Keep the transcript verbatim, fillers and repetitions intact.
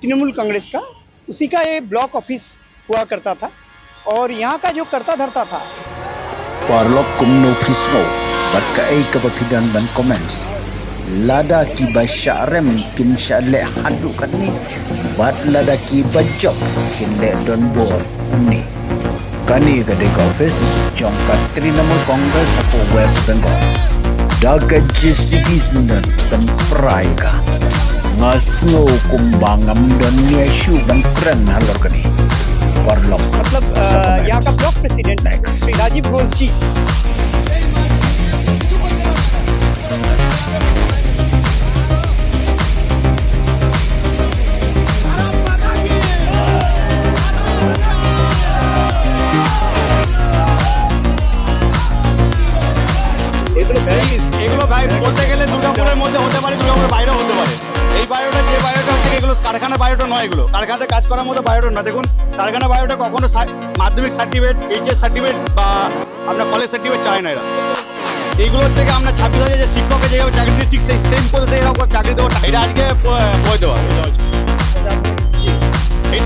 तृणमूल कांग्रेस का, उसी का ये ब्लॉक ऑफिस हुआ करता था और यहाँ का जो कर्ता धर्ता था। Paralok, kumno phi sngew bad kaei kaba phi don ban comments? Lada kiba shah rem kim shah leh haduh katne, bad lada kiba jop kin leh donbor kumne. Kane ka dei ka office jong ka Trinamool Congress hapoh West Bengal. Da ka J C B syndon pynpra ïa ka. Nga sngew kumba ngam don nia shuh ban kren halor kane. Paralok, मतलब, sa अ, यहाँ का comments. Block president Next. Shri Rajiv Ghosh ji. এগুলো ভাই, বলতে গেলে দুর্গাপুরের মধ্যে হতে পারে, দুর্গাপুরের বাইরেও হতে পারে। এই বায়োটা, যে বায়োটা হচ্ছে, এগুলো কারখানা বায়োটা নয়, এগুলো কারখানাতে কাজ করার মতো বায়োটা নয়। দেখুন, কারখানা বায়োটা কখনো সা-, মাধ্যমিক সার্টিফিকেট, এইচএস সার্টিফিকেট বা আপনার কলেজ সার্টিফিকেট চায় না এরা। এইগুলোর থেকে আমরা ছাব্বিশ হাজার যে শিক্ষককে যেভাবে চাকরি দিই, ঠিক সেই সেম প্রসেসে এরকম চাকরি দেবো। এটা আজকে প-, বই দেওয়া। এই